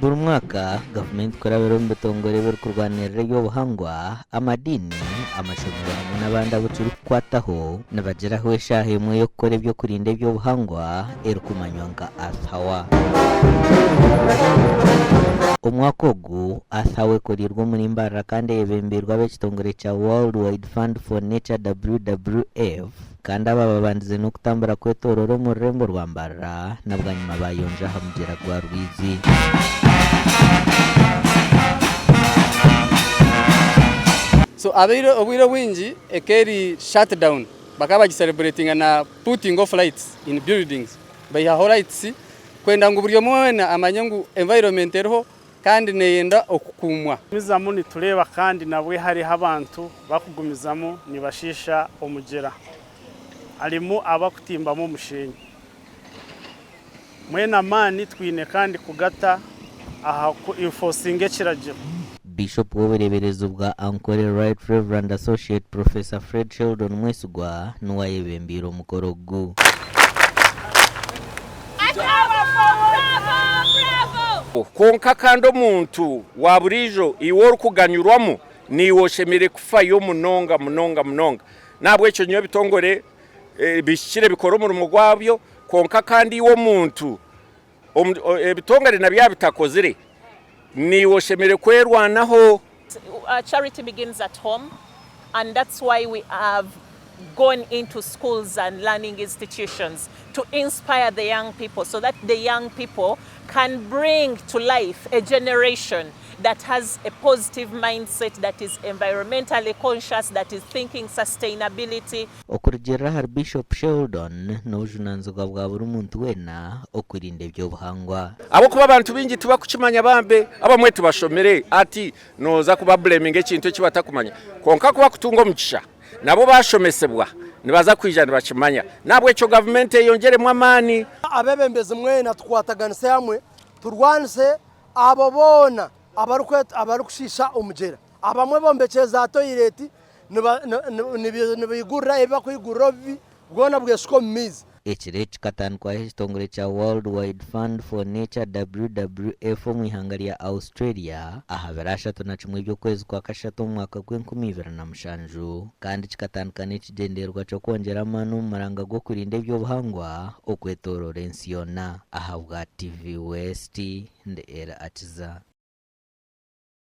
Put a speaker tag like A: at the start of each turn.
A: Buri mwaka, gavumenti kurabira omu bitongore ebirikurwanirira eby'obuhangwa, amadiini, amashomero hamwe n'abandi abu kirikukwataho nibagiraho eshaaha emwe y'okukora eby'okurinda eby'obuhangwa erikumanywa nka Earth Hour. Omwaka ogu, Earth Hour ekoreirwe omuri Mbarara kandi eyebembeirwe ab'ekitongore kya World Wide Fund for Nature, WWF, Kandi aba babandize n'okutambura kwetooroora omu rurembo rwa Mbarara na bwanyima baayonja aha mugyera gwa Rwizi.
B: So abaire obwire obwingi eka eri shut down bakaba bagi celebratinga na putting off lights in buildings baihaho lights kwenda ngu buri omwe weena amanye ngu environment eriho kandi neyenda okukuumwa.
C: Tugumizamu nitureeba kandi nabwe hariho abantu bakugumizamu nibashiisha omugyera. Harimu abakutimbamu omushenyi. Mbwenu amaani twine kandi kugata aha ku enforcinga ekiragiro.
A: Bishop w'obureeberezi bwa Ankole Right Rev Associate Professor Fred Sheldon Mwesigwa niwe ayebembeire omukoro ogu.
D: Kwonka kandi omuntu wa buriijo iwe orikuganyurwamu niiwe oshemereire kufayo munonga munonga munonga. N'ahabw'ekyo nyowe ebitongore bihikire bikore omurimo gwabyo kwonka kandi iwe omuntu ebitongore na byaba bitakozire niiwe oshemereire kwerwanaho.
E: Charity begins at home and that's why we have gone into schools and learning institutions to inspire the young people so that the young people can bring to life a generation that has a positive mindset, that is environmentally conscious, that is thinking sustainability.
A: Okurugiirira ahari Bishop Sheldon, n'obujunaanizibwa bwa buri muntu weena okurinda eby'obuhangwa.
D: Ahabw'okuba abantu baingi tibakukimanya bambe, abamwe tibashomire ati nooza kuba bureminga ekintu eki batakumanya. Kwonka ku bakutunga omugisha nabo bashomesibwa nibaza kwija nibakimanya. N'ahabw'ekyo gavumenti eyongyeremu amaani.
F: Abeebembezi mwena tukwataganise hamwe turwanise abo boona abarikushiisha omugyera. Abamwe bombekire za toyireti nibaigurira ebi barikwigurira obubi bwona bweshuka omu maizi.
A: Ekiro eki kikatandikwaho ekitongore kya World Wide Fund for Nature, WWF, omu ihanga rya Australia aha biro 31 by'okwezi kwa kashatu omu mwaka gw'enkumi ibiri na mushanju kandi kikatandika n'ekigyendererwa ky'okwongyera amaani omu muranga gw'okurinda eby'obuhangwa okwetooroora ensi yoona. Ahabwa TV West, ndi Elly Akiza.